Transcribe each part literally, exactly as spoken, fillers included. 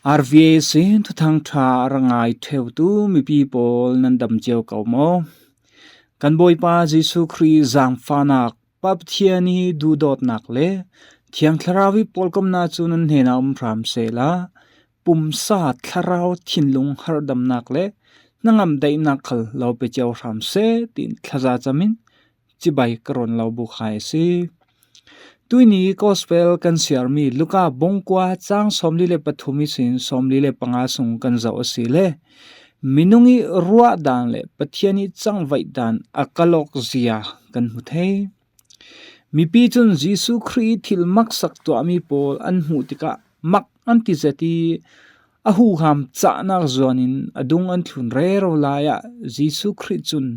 R V A sin Thuthang Ṭha a ra ngai ṭheutu mipi pawl nan dam cio ko maw? Kan Bawipa Jesu Khrih zangfahnak, Pa Pathian i duhdawtnak le Thiang Thlarau i pawlkomna cu nan hnenah um hram sehla, pumsa thlarau thinlung harhdamnak le hnangam daihnak khal lo pe cio hram seh, tiin thlaza camin cibai ka rawn lo buk hai a si. Tuini gospel kan siarmi Luka bung kua cang sawmli le pathum ihsin sawmli le panga sung kan zoh a si le, minung i ruah dan le Pathian i cangvaih dan a kalawk zia kan hmu thei. Mipi cun Jesu Khrih i thil maksak tuahmi pawl an hmuh tikah mak an ti zet i, a huham cahnak zuanin a dung an thlun rero lai ah Jesu Khrih cun,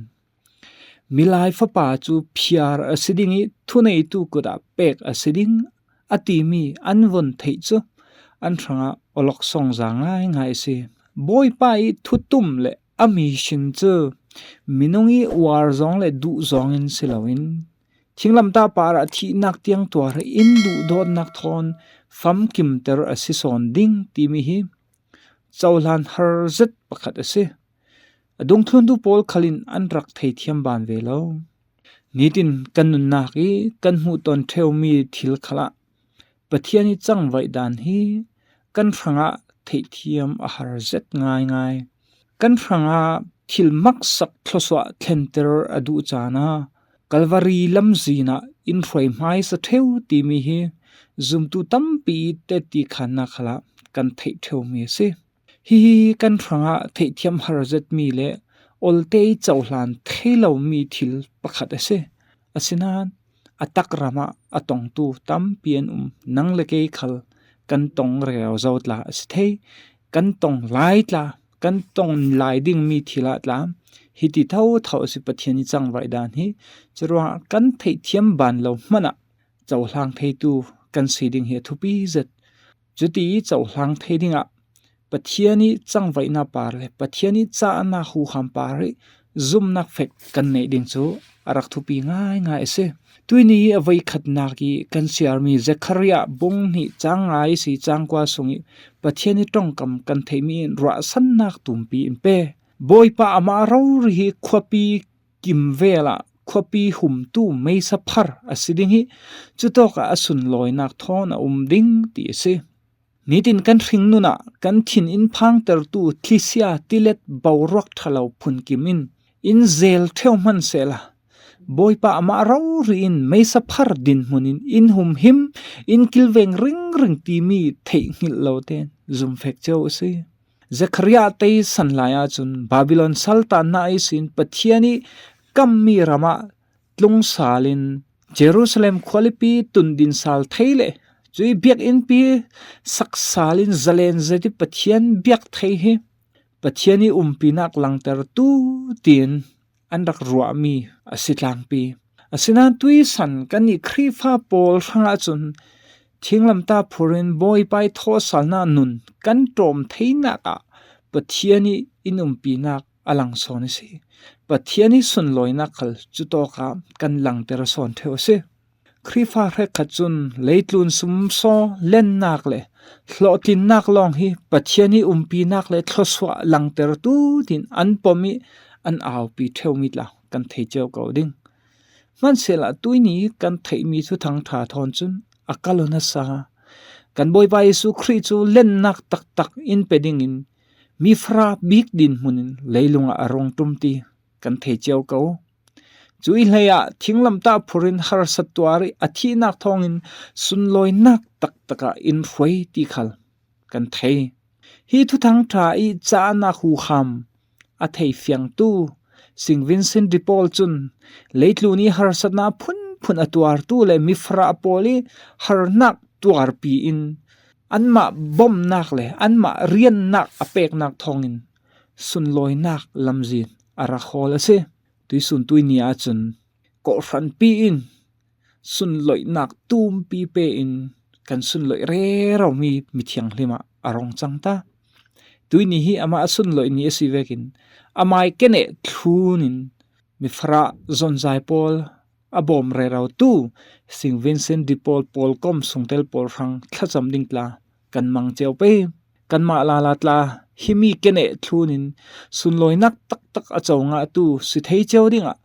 "Milai Fapa cu phiar a si ding i thuneitu kut ah pek a si ding," a timi an von theih cu an hrangah awlok sawngza ngaingai a si. Bawipa i thutum le a mission cu minung i uar zawng le duh zawngin si loin, thinglamtah parah thihnak tiang tuar in duhdawtnak thawn famkimter a si sawn ding timi hi cohlan har zet pakhat a si. A dungthluntu pawl khalin an rak theithiam ban ve lo. Nitin kan nunnak i kan hmuh tawn ṭheumi thil khalah Pathian i cangvaih dan hi kan hrangah theihthiam a har zet ngaingai. Kan hrangah thil maksak thluasuah thlenter a duh caan ah Kalvari lamzin ah in hruai hmaisa ṭheu timi hi zumtu tampi i tetti khannak khalah kan theih ṭheumi a si. Hihi kan hrangah theihthiam har zetmi le olte i cohlan thei lomi thil pakhat a si. Asinain a takram ah a tongtu tampi an um. Nang le kei khal kan tong rero zo tla a si thei, kan tong lai tla, kan tong lai dingmi thil ah tla, hiti thotho a si Pathian i cangvaih dan hi. Curuangah kan theihthiam ban lo hmanah cohlang theitu kan si ding hi a thupi zet. Cuti i cohlang thei dingah Pathian i cangvaihna par le Pathian i cahnak huham par i zumnak fek kan neih ding cu a rak thupi ngaingai a si. Tuini i a voikhatnak i kan siarmi Zekhariah bung hnih cang nga ihsi cang kua sung i Pathian i ṭongkam kan theihmi in ruahsannak tumpi in pe. Bawipa amah rori hi khuapi kimvel ah khuapi humtu meisa phar a si ding hi cutawkah a sunlawinak thawn a um ding ti a si. Nitin kan hringnun ah kan thin in phangtertu thlisia tilet boruak ṭha lo phunkim in in zel ṭheu hman sehla, Bawipa amah rori in meisa phar dinhmun in in humhim, in kilveng ringring timi theihngilh lo tein zumfek cio a si. Zekhariah teisan lai ahcun Babylon saltanna ihsin Pathian i kammi ramah tlung salin Jerusalem khualipi tundin sal thei le cui biakinnpi sak salin zalen zet i Pathian biak thei hi Pathian i umpinak langtertu tiin an rak ruahmi a si tlangpi. Asinain tuisan kannih Khrihfa pawl hrangah cun thinglamtah phurin Bawipa i thawhsalnak nun kan ṭawm theinak ah Pathian i in umpinak a lang sawn a si. Pathian i sunlawinak khal cutawkah kan langter sawn ṭheu a si. Khrihfa hrekkhat cun leitlun sumsaw lennak le hlawhtlinnak lawng hi Pathian i umpinak le thluasuah langtertu tiin an pom i an aupi ṭheumi tla kan thei cio ko ding. Hmanhsehlaw tuini kan theihmi Thuthang Ṭha thawn cun a kal aw nasa. Kan Bawipa Jesuh Khrih cu lennak taktak in pe dingin mi farah bik dinhmun in leilungah a rung ṭum ti kan thei cio ko. Cuih hleiah thinglamtah phurin harsat tuar i a thihnak thawngin sunlawinak taktakah in hruai ti khal kan thei. Hi Thuthang Ṭha i cahnak huham a theifiangtu Saint Vincent de Paul cun leitlun i harsatna phunphun a tuartu le mi farah pawl i harnak tuarpi in anmah bomnak le anmah riannak a peknak thawngin sunlawinak lamzin a rak hawl a si. Tuisun tuini ahcun kawhhranpi in sunloihnak tumpi pe in kan sunloih reromi mithianghlim ah a rung cang ta. Tuini hi amah a sunloih ni a si vekin amai keneh thlun in mi farah zonzai pawl a bawm rerotu Saint Vincent de Paul pawlkom sungtel pawl hrang thlacam ding tla kan mang cio pei. kanmah lala tla himi keneh thlunin sunlawinak taktak a co ngahtu si thei cio dingah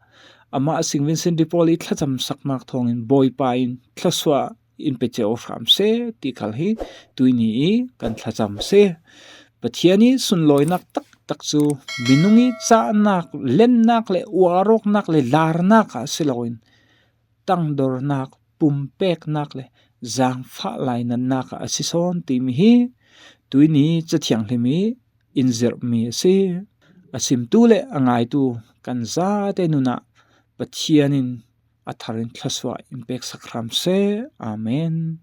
amah Saint Vincent de Paul i thlacamsaknak thawngin Bawipa in thluasuah in pe cio hram seh ti khal hi tuini i kan thlacam seh. Pathian i sunlawinak taktak cu minung i cahnak, lennak le uarawknak le larnak ah si loin tangdornak, pumpeknak le zaangfah lainatnak ah a si sawn timi hi tuini Cathiang Hlim i in zirhmi a si. A simtu le a ngaitu kan zate nunah Pathian in a tharin thluasuah in peksak hram seh. Amen.